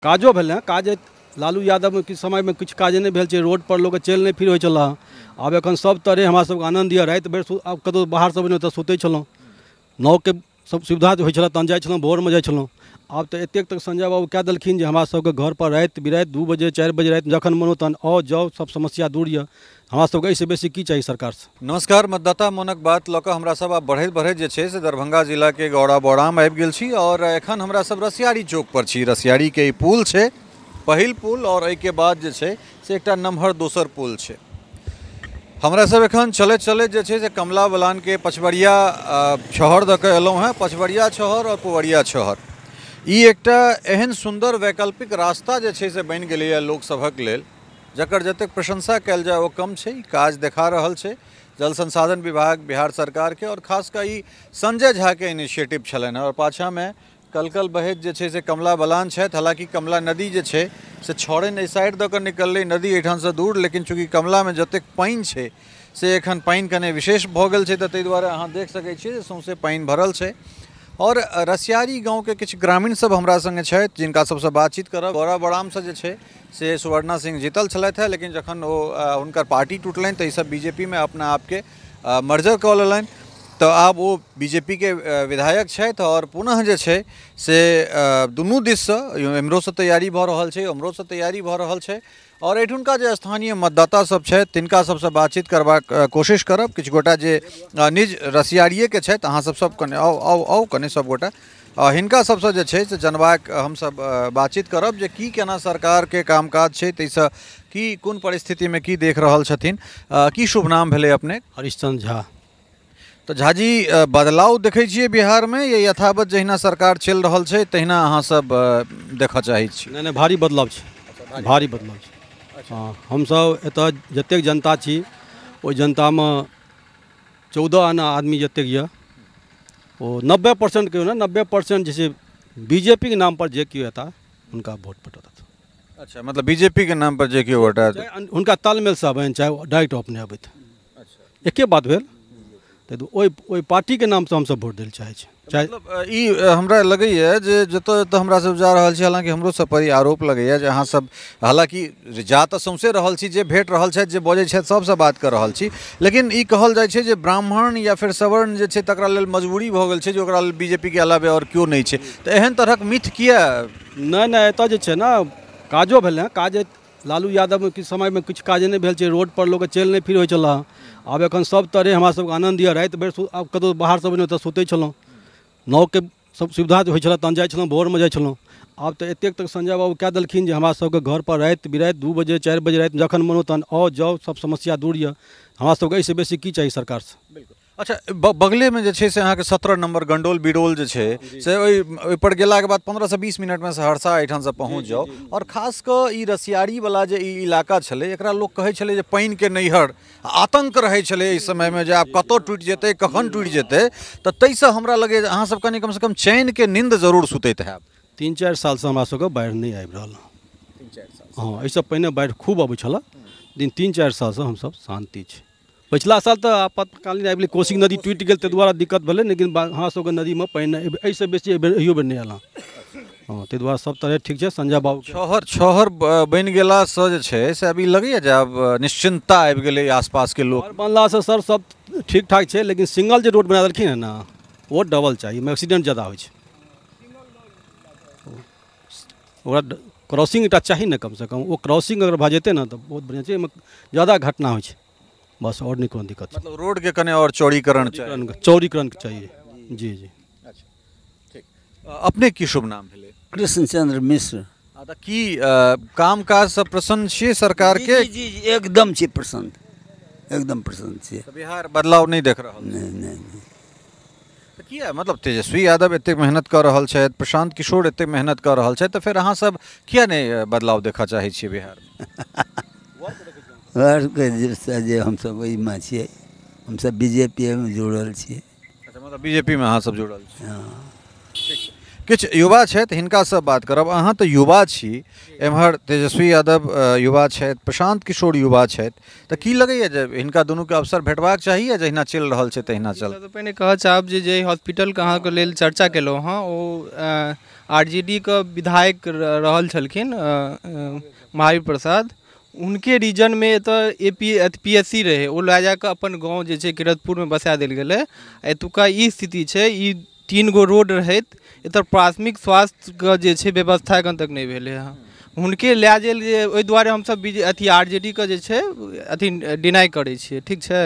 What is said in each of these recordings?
काजो भेलै हँ। काज लालू यादवमे किछु समयमे किछु काज नहि भेल छै, रोड पर लोकके चलि नहि फिर होइ छलै। आब एखन सब तरहे हमरा सबके आनन्द यऽ। राति भरि आब कतहु बाहरसँ बनेलहुँ तऽ सुतै छलहुँ, नावके सब सुविधा होइ छलै तहन जाइ छलहुँ, भोरमे जाइ छलहुँ। आब तऽ एतेक तक संजय बाबू कए देलखिन जे हमरा सबके घर पर राति बिराति 2 बजे 4 बजे राति जखन मन हो तहन आउ जाउ, सब समस्या दूर यऽ। हमरा सबके एहिसँ बेसी की चाही सरकारसँ। नमस्कार, मतदाता मोनक बात लऽ कऽ हमरा सब आब बढ़ैत बढ़ैत जे छै से दरभंगा जिलाके गौड़ा बौराम आबि गेल छी और एखन हमरा सब रसियारी चौक पर छी। रसियारीके ई पुल छै, पहिल पुल, और एहिके बाद जे छै से एकटा नमहर दोसर पुल छै। हमरा सब एखन चलैत चलैत जे छै से कमला बलानके पछबरिया छहर दऽ कऽ एलहुँ हेँ। पछबरिया छहर और पुवरिया छहर, ई एकटा एहन सुन्दर वैकल्पिक रास्ता जे छै से बनि गेलैए लोकसभक लेल, जकर जतेक प्रशंसा कयल जाय ओ कम छै। ई काज देखा रहल छै जल संसाधन विभाग बिहार सरकारके, और खास कऽ ई संजय झाके इनिशिएटिव छलनि हेँ। और पाछाँमे कलकल बहैत जे छै से कमला बलान छथि। हालाँकि कमला नदी जे छै से छौड़नि एहि साइड दऽ कऽ निकललै, नदी एहिठामसँ दूर, लेकिन चूँकि कमलामे जतेक पानि छै से एखन पानि कने विशेष भऽ गेल छै, तऽ ताहि दुआरे अहाँ देख सकै छियै जे सौँसे पानि भरल छै। और रसियारी गाँवके किछु ग्रामीण सब हमरा सङ्गे छथि जिनका सबसँ बातचीत करब। गौरा बरामसँ जे छै से सुवर्णा सिंह जीतल छलथि हेँ, लेकिन जखन ओ हुनकर पार्टी टूटलनि तऽ ईसब बीजेपीमे अपना आपके मर्जर कऽ लेलनि, तऽ आब ओ बीजेपीके विधायक छथि। और पुनः जे छै से दुनू दिससँ, एम्हरोसँ तैयारी भऽ रहल छै, ओम्हरोसँ तैयारी भऽ रहल छै। और एहिठुनका जे स्थानीय मतदाता सब छथि तिनका सबसँ बातचीत करबाक कोशिश करब। किछु गोटा जे निज रसियारिएके छथि, अहाँ सब सब कने आउ आउ आउ कने सब गोटा, हिनका सबसँ जे छै से जनबाक हमसब बातचीत करब जे की केना सरकारके कामकाज छै, ताहिसँ की कोन परिस्थितिमे की देख रहल छथिन। की शुभ नाम भेलै अपने? हरिश्चंद्र झा। तऽ झाजी, बदलाव देखै छियै बिहारमे या यथावत जहिना सरकार चलि रहल छै तहिना अहाँ सब देखऽ चाहै छी? नहि नहि, भारी बदलाव छै, भारी बदलाव छै। हँ, हमसब एतऽ जतेक जनता छी ओहि जनतामे 14 आना आदमी जतेक यऽ ओ 90% कहियौ ने, 90% जे छै बीजेपीके नाम पर जे केओ एता हुनका वोट पटत। अच्छा, मतलब बीजेपीके नाम पर जे केओ वोट आयत हुनका तालमेलसँ आबनि, चाहे डायरेक्ट अपने अबैत, एके बात भेल। तऽ ओहि पार्टीके नामसँ हमसब वोट दै लए चाहै छी। चाहे मतलब ई हमरा लगैए जे जतऽ जतऽ हमरा सब जा रहल छी, हालाँकि हमरो सब पर ई आरोप लगैए जे अहाँ सब, हालाँकि जा तऽ सौँसे रहल छी, जे भेट रहल छथि, जे बजै छथि, सबसँ बात कऽ रहल छी, लेकिन ई कहल जाइ छै जे ब्राह्मण या फेर सवर्ण जे छै तकरा लेल मजबूरी भऽ गेल छै जे ओकरा लेल बीजेपीके अलावे आओर केओ नहि छै, तऽ एहन तरहक मिथ किया? नहि नहि, एतऽ जे छै ने काजो भेलै हँ। काज लालू यादवमे किछु समयमे किछु काज नहि भेल छै, रोड पर लोकके चलि नहि फिर होइ छलै। आब एखन सब तरहे हमरा सबके आनन्द यऽ। राति भरि आब कतहु बाहरसँ बनेलहुँ तऽ सुतै छलहुँ, नावके सब सुविधा होइ छलै तहन जाइ छलहुँ, भोरमे जाइ छलहुँ। आब तऽ एतेक तक संजय बाबू कए देलखिन जे हमरा सबके घर पर राति बिराति 2 बजे 4 बजे राति जखन मन हो तहन आउ जाउ, सब समस्या दूर यऽ। हमरा सबके एहिसँ बेसी की चाही सरकारसँ। बिल्कुल। अच्छा, बगलेमे जे छै से अहाँके 17 नम्बर गंडोल बिरौल जे छै से ओहिपर गेलाके बाद 15 से 20 मिनटमे सहरसा एहिठामसँ पहुँच जाउ। और खास कऽ ई रसियारीवला जे ई इलाका छलै, एकरा लोक कहै छलै जे पानिके नैहर, आतङ्क रहै छलै एहि समयमे जे आब कतऽ टूटि जेतै, कखन टूटि जेतै, तऽ ताहिसँ हमरा लगैए जे अहाँ सब कनि कमसँ कम चैनके नींद जरूर सुतैत हैब। 3-4 सालसँ हमरा सबके बाढ़ि नहि आबि रहल। 3-4 साल? हँ, एहिसँ पहिने बाढ़ि खूब अबै छलै, लेकिन 3-4 सालसँ हमसब शान्ति छी। पछिला साल तऽ आपातकालीन आबि गेलै, कोसी नदी टूटि गेल ताहि दुआरे दिक्कत भेलै, लेकिन हमरा सबके नदीमे पानि एहिसँ बेसी एहिबेर बेर नहि आयल हँ। हँ, ताहि दुआरे सब तरहे ठीक छै। संजय बाबू छहर बनि गेलासँ जे छै से अभी लगैए जे आब निश्चिन्तता आबि गेलै आसपासके लोक? बनलासँ सर सब ठीक ठाक छै, लेकिन सिंगल जे रोड बना देलखिन हँ ने ओ डबल चाही, ओहिमे एक्सीडेंट ज्यादा होइ छै। ओकरा क्रॉसिंग एकटा चाही ने कमसँ कम, ओ क्रॉसिंग अगर भऽ जेतै ने तऽ बहुत बढ़िआँ छै। एहिमे ज्यादा घटना होइ छै बस, और नहीं कोनो दिक्कत। मतलब रोड के कने और चौड़ीकरण चाहिए। चौड़ीकरण चाहिए। जी जी। अच्छा, ठीक। अपने की शुभ नाम भेलै? कृष्णचंद्र मिश्र। तऽ की काम काज सब प्रसन्न छियै सरकार के? जी जी, एकदम छी प्रसन्न, एकदम प्रसन्न छियै। बिहार बदलाव नहि देख रहल? नहि नहि नहि। तऽ किया, मतलब तेजस्वी यादव एतेक मेहनत कऽ रहल छथि, प्रशांत किशोर एतेक मेहनत कऽ रहल छथि, तऽ फेर अहाँ सब किया नहि बदलाव देखऽ चाहै छियै बिहारमे? वर्कके जे हमसब ओहिमे छियै, हमसब बीजेपीमे जुड़ल छियै। अच्छा, मतलब बीजेपीमे अहाँ सब जुड़ल छी। हँ। ठीक छै। किछु युवा छथि, हिनकासँ बात करब। अहाँ तऽ युवा छी, एम्हर तेजस्वी यादव युवा छथि, प्रशांत किशोर युवा छथि, तऽ की लगैए जे हिनका दुनूके अवसर भेटबाक चाही या जहिना चलि रहल छै तहिना चल? सबसँ पहिने कहऽ चाहब जे जाहि हॉस्पिटलके अहाँके लेल चर्चा केलहुँ हँ ओ RJD के विधायक रहल छलखिन महावीर प्रसाद, उनके रीजनमे एतऽ PSC रहै, ओ लए जाकऽ अपन गाँव जे छै किरतपुरमे बसा देल गेलै। एतुका ई स्थिति छै, ई 3 गो रोड रहैत एतऽ प्राथमिक स्वास्थ्यके जे छै व्यवस्था एखन तक नहि भेलै हँ। हुनके लए जायल जे ओहि दुआरे हमसब अथी RJD के जे छै अथी डिनाइ करै छियै, ठीक छै।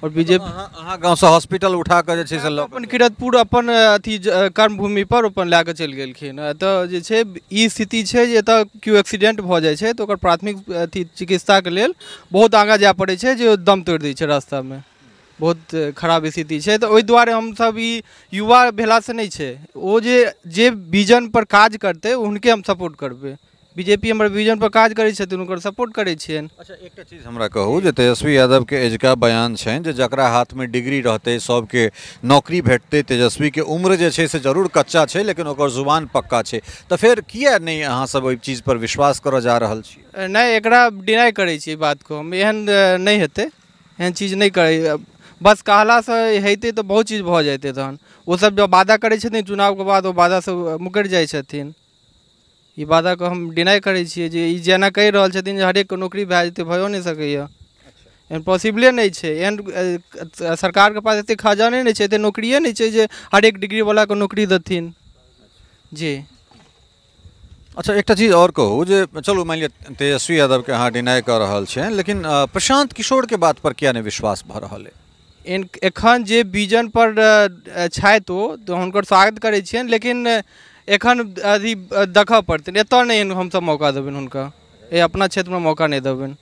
आओर बीजेपी अहाँ गाँवसँ हॉस्पिटल उठा कऽ जे छै से अपन किरतपुर अपन अथी कर्मभूमि पर अपन लए कऽ चलि गेलखिन। एतऽ जे छै ई स्थिति छै जे एतऽ केओ एक्सीडेंट भऽ जाइ छै तऽ ओकर प्राथमिक अथी चिकित्साके लेल बहुत आगाँ जाय पड़ै छै, जे दम तोड़ि दै छै रास्तामे, बहुत खराब स्थिति छै। तऽ ओहि दुआरे हमसब ई युवा भेलासँ नहि छै, ओ जे विजन पर काज करतै हुनके हम सपोर्ट करबै। बीजेपी हमर विजन पर काज करै छथिन, हुनकर सपोर्ट करै छियनि। अच्छा, एकटा चीज हमरा कहू जे तेजस्वी यादवके एजका बयान छनि जे जकरा हाथमे डिग्री रहतै सबके नौकरी भेटतै। तेजस्वीके उम्र जे छै से जरूर कच्चा छै लेकिन ओकर जुबान पक्का छै, तऽ फेर किया नहि अहाँ सब ओहि चीज पर विश्वास करऽ जा रहल छी? नहि, एकरा डिनाइ करै छी बातको हम, एहन नहि हेतै, एहन चीज नहि करै। बस कहलासँ हेतै तऽ बहुत चीज भऽ जेतै। तहन ओसब जब वादा करै छथिन चुनावके बाद ओ वादासँ मुकरि जाइ छथिन। ई वादाके हम डिनाइ करै छियै जे ई जेना कहि रहल छथिन जे हरेकके नौकरी भए जेतै, भयो नहि सकैए, एहन पॉसिबले नहि छै। एहन सरकारके पास एतेक खजाने नहि छै, एतेक नौकरिए नहि छै जे हरेक डिग्रीवलाके नौकरी देथिन। जी। अच्छा, एकटा चीज आओर कहू जे चलू मानि लिअ तेजस्वी यादवके अहाँ डिनाइ कऽ रहल छियनि, लेकिन प्रशांत किशोरके बात पर किया नहि विश्वास भऽ रहल अइ? एखन जे विजन पर छथि ओ तऽ हुनकर स्वागत करै छियनि, लेकिन एखन अथी देखऽ पड़तनि, एतऽ नहि हमसब मौका देबनि हुनका, एहि अपना क्षेत्रमे मौका नहि देबनि।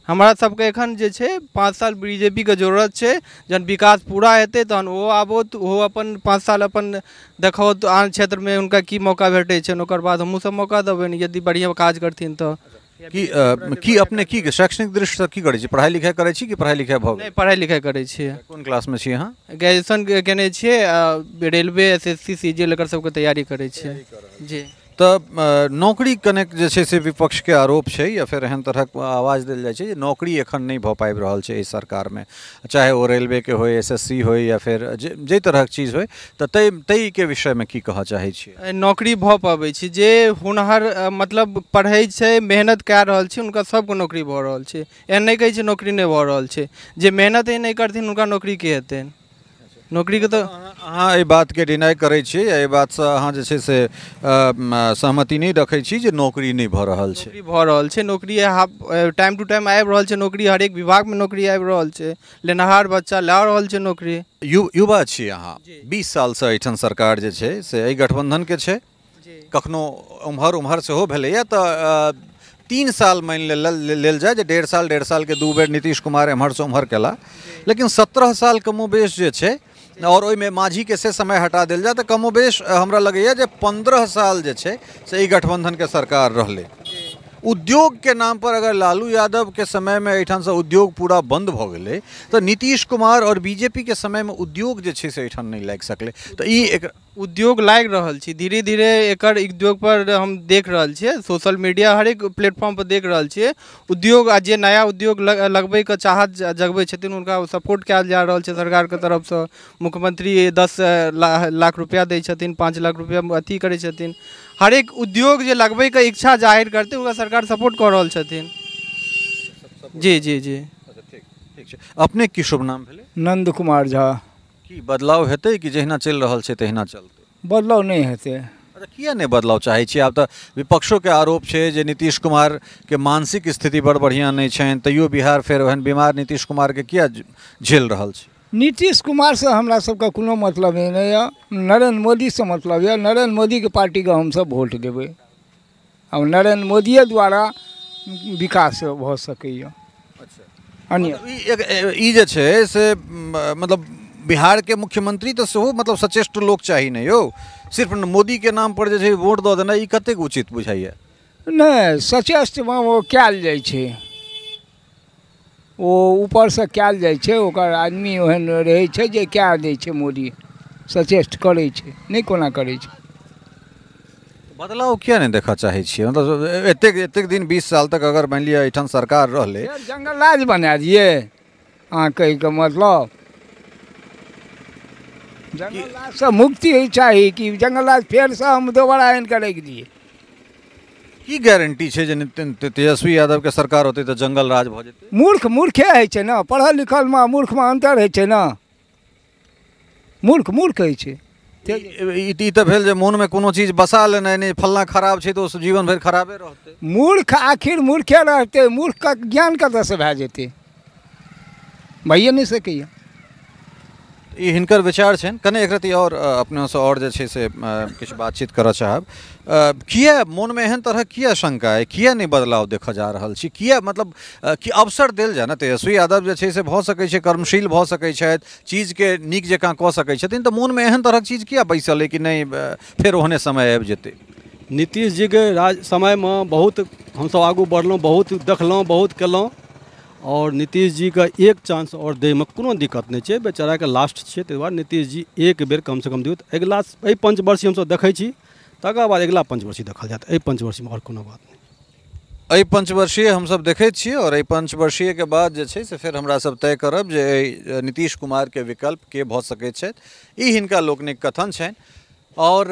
हमरा सबके एखन जे छै 5 साल बीजेपीके जरूरत छै, जहन विकास पूरा हेतै तहन ओहो आबोत, ओहो अपन 5 साल अपन देखौत आन क्षेत्रमे हुनका की मौका भेटै छनि, ओकर बाद हमहूँ सब मौका देबनि यदि बढ़िआँ काज करथिन तऽ। की अपने की शैक्षणिक दृष्टिसँ की करै छी? पढ़ाइ लिखाइ करै छी कि पढ़ाइ लिखाइ भऽ गेल? नहि, पढ़ाइ लिखाइ करै छियै। कोन क्लासमे छी अहाँ? ग्रेजुएशन केने छियै, रेलवे SSC CGL एकर सबके तैयारी करै छियै। जी। तऽ नौकरी कनेक जे छै से विपक्षके आरोप छै या फेर एहन तरहक आवाज देल जाइ छै जे नौकरी एखन नहि भऽ पाबि रहल छै एहि सरकारमे, चाहे ओ रेलवेके होइ, SSC होइ या फेर जाहि तरहक चीज होइ, तऽ ताहिके विषयमे की कहऽ चाहै छियै? नौकरी भऽ पाबै छै जे होनहार मतलब पढ़ै छै, मेहनत कए रहल छै, हुनका सबके नौकरी भऽ रहल छै। एहन नहि कहै छै नौकरी नहि भऽ रहल छै, जे मेहनत ही नहि करथिन हुनका नौकरी के हेतनि? नौकरीके तऽ अहाँ एहि बातके डिनाइ करै छी, एहि बातसँ अहाँ जे छै से सहमति नहि रखै छी जे नौकरी नहि भऽ रहल छै? नौकरी भऽ रहल छै, नौकरी टाइम टू टाइम आबि रहल छै, नौकरी हरेक विभागमे नौकरी आबि रहल छै, लेनहार बच्चा लऽ रहल छै नौकरी। युवा छी अहाँ, 20 सालसँ एहिठाम सरकार जे छै से एहि गठबन्धनके छै, कखनो उम्हर उम्हर सेहो भेलैए, तऽ 3 साल मानि लेल जाय जे 1.5 साल के 2 बेर नीतीश कुमार एम्हरसँ उम्हर केला, लेकिन 17 साल कमोबेश जे छै, और ओहिमे माझीके से समय हटा देल जाय तऽ कमोबेश हमरा लगैए जे 15 साल जे छै से ई गठबन्धनके सरकार रहलै। उद्योगके नाम पर अगर लालू यादवके समयमे एहिठामसँ उद्योग पूरा बन्द भऽ गेलै तऽ नीतीश कुमार और बीजेपीके समयमे उद्योग जे छै से एहिठाम नहि लागि सकलै, तऽ ई एक उद्योग लागि रहल छै धीरे धीरे। एकर उद्योग पर हम देख रहल छियै, सोशल मीडिया हरेक प्लेटफॉर्म पर देख रहल छियै उद्योग, आ जे नया उद्योग लगबैके चाहत जगबै छथिन हुनका सपोर्ट कयल जा रहल छै सरकारके तरफसँ। मुख्यमंत्री 10 लाख रुपया दै छथिन, 5 लाख रुपया अथी करै छथिन। हरेक उद्योग जे लगबैके इच्छा जाहिर करतै ओकरा सरकार सपोर्ट कऽ रहल छथिन। जी जी जी। ठीक छै। अपने की शुभ नाम भेलै? नंद कुमार झा। की बदलाव हेतै कि जहिना चलि रहल छै तहिना चलतै? बदलाव नहि हेतै। अच्छा, किया नहि बदलाव चाहै छी? आब तऽ विपक्षोके आरोप छै जे नीतीश कुमारके मानसिक स्थिति बड़ बढ़िआँ नहि छनि, तैयो बिहार फेर ओहन बीमार नीतीश कुमारके किया झेल रहल छै? नीतीश कुमारसँ हमरा सबके कोनो मतलब नहि यऽ, नरेन्द्र मोदीसँ मतलब यऽ। नरेन्द्र मोदीके पार्टीके हमसब वोट देबै, आ नरेन्द्र मोदिये द्वारा विकास भऽ सकैए। अच्छा, ई जे छै से मतलब बिहार के मुख्यमंत्री तऽ सेहो मतलब सचेष्ट लोक चाही ने यौ, सिर्फ मोदी के नाम पर जे छै वोट दऽ देनाइ ई कतेक उचित बुझाइए? नहि, सचेष्ट ओ कयल जाइ छै, ओ ऊपरसँ कयल जाइ छै, ओकर आदमी ओहन रहै छै जे कए दै छै। मोदी सचेष्ट करै छै, नहि कोना करै छै। बदलाव किया नहि देखऽ चाहै छियै? मतलब एतेक एतेक दिन 20 साल तक अगर मानि लिअ एहिठाम सरकार रहलै, जंगल राज बना दिए अहाँ कहैके मतलब जंगल राजसँ मुक्ति होइ चाही कि जंगल राज फेरसँ हम दोबारा आनि कऽ राखि दिए। की गारंटी छै जे तेजस्वी यादवके सरकार होतै तऽ जंगल राज भऽ जेतै? मूर्ख मूर्खे होइ छै ने, पढ़ल लिखलमे मूर्खमे अन्तर होइ छै ने, मूर्ख मूर्ख होइ छै। ई तऽ भेल जे मोनमे कोनो चीज बसा लेनाइ, नहि फल्लाँ खराब छै तऽ ओ जीवन भरि खराबे रहतै। मूर्ख आखिर मूर्खे रहतै, मूर्खके ज्ञान कतऽसँ भए जेतै, भइए नहि सकैए। ई हिनकर विचार छनि। कने एक रति आओर अपनेसँ आओर जे छै से किछु बातचीत करऽ चाहब। किया मोनमे एहन तरहक किया शंका अइ, किया नहि बदलाव देखऽ जा रहल छी, किया मतलब कि अवसर देल जाय ने? तेजस्वी यादव जे छै से भऽ सकै छै कर्मशील भऽ सकै छथि, चीजके नीक जकाँ कऽ सकै छथिन, तऽ मोनमे एहन तरहक चीज किया बैसल अइ कि नहि फेर ओहने समय आबि जेतै? नीतीश जीके राज समयमे बहुत हमसब आगू बढ़लहुँ, बहुत देखलहुँ, बहुत केलहुँ, और नीतीश जी का एक चांस और दैमे कोनो दिक्कत नहि छै, बेचाराके लास्ट छै, ताहि दुआरे नीतीश जी एक बेर कमसँ कम दियौ। अगिला एहि पंचवर्षीय हमसब देखै छी, तकर बाद अगिला पंचवर्षीय देखल जायत। एहि पंचवर्षीयमे आओर कोनो बात नहि। एहि पंचवर्षीय हमसब देखैत छियै और एहि पंचवर्षीयके बाद जे छै से फेर हमरा सब तय करब जे एहि नीतीश कुमारके विकल्प के भऽ सकैत छथि। ई हिनका लोकनिक कथन छनि और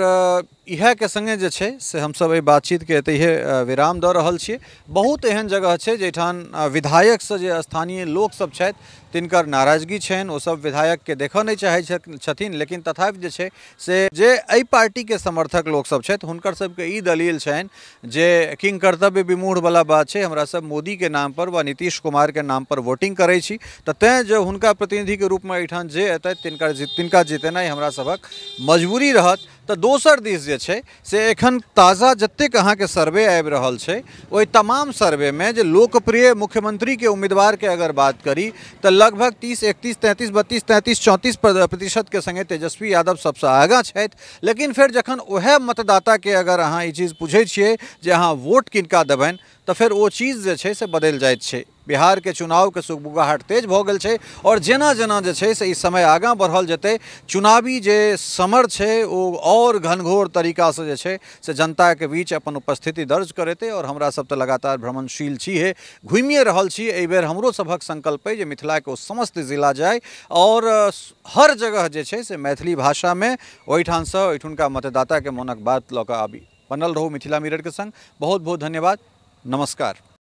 इएहके संगे जे छै से हमसब एहि बातचीतके एतहिए विराम दऽ रहल छियै। बहुत एहन जगह छै जाहिठाम विधायकसँ जे स्थानीय लोकसब छथि तिनकर नाराजगी छनि, ओसब विधायकके देखऽ नहि चाहै छथिन, लेकिन तथापि जे छै से जे एहि पार्टीके समर्थक लोकसब छथि हुनकर सबके ई दलील छनि जे किंग कर्तव्य विमूढ़वला बात छै, हमरा सब मोदीके नामपर वा नीतीश कुमारके नामपर वोटिंग करै छी, तऽ तेँ जे हुनका प्रतिनिधिके रूपमे एहिठाम जे एतथि तिनका जितेनाइ हमरा सभक मजबूरी रहत। तऽ दोसर दिस जे छै से एखन ताज़ा जतेक अहाँके सर्वे आबि रहल छै ओहि तमाम सर्वेमे जे लोकप्रिय मुख्यमंत्रीके उम्मीदवारके अगर बात करी तऽ लगभग 30, 31, 33, 32, 33, 34% के संगे तेजस्वी यादव सबसँ आगाँ छथि। लेकिन फेर जखन वएह मतदाताके अगर अहाँ ई चीज़ पूछै छियै जे अहाँ वोट किनका देबनि तऽ फेर ओ चीज़ जे छै से बदलि जाइत छै। बिहार के चुनाव के सुगबुगाहट तेज भऽ गेल छै और जेना जेना जे छै से ई समय आगाँ बढ़ल जेतै, चुनावी जे समर छै ओ और घनघोर तरीकासँ जे छै से जनताके बीच अपन उपस्थिति दर्ज करेतै। और हमरा सब तऽ लगातार भ्रमणशील छी हे, घुमिए रहल छी। एहिबेर हमरो सभक संकल्प अइ जे मिथिलाके ओ समस्त जिला जाय और हर जगह जे छै से मैथिली भाषामे ओहिठामसँ ओहिठुनका मतदाताके मोनक बात लऽ कऽ आबी। बनल रहू मिथिला मिररके संग। बहुत बहुत धन्यवाद। नमस्कार।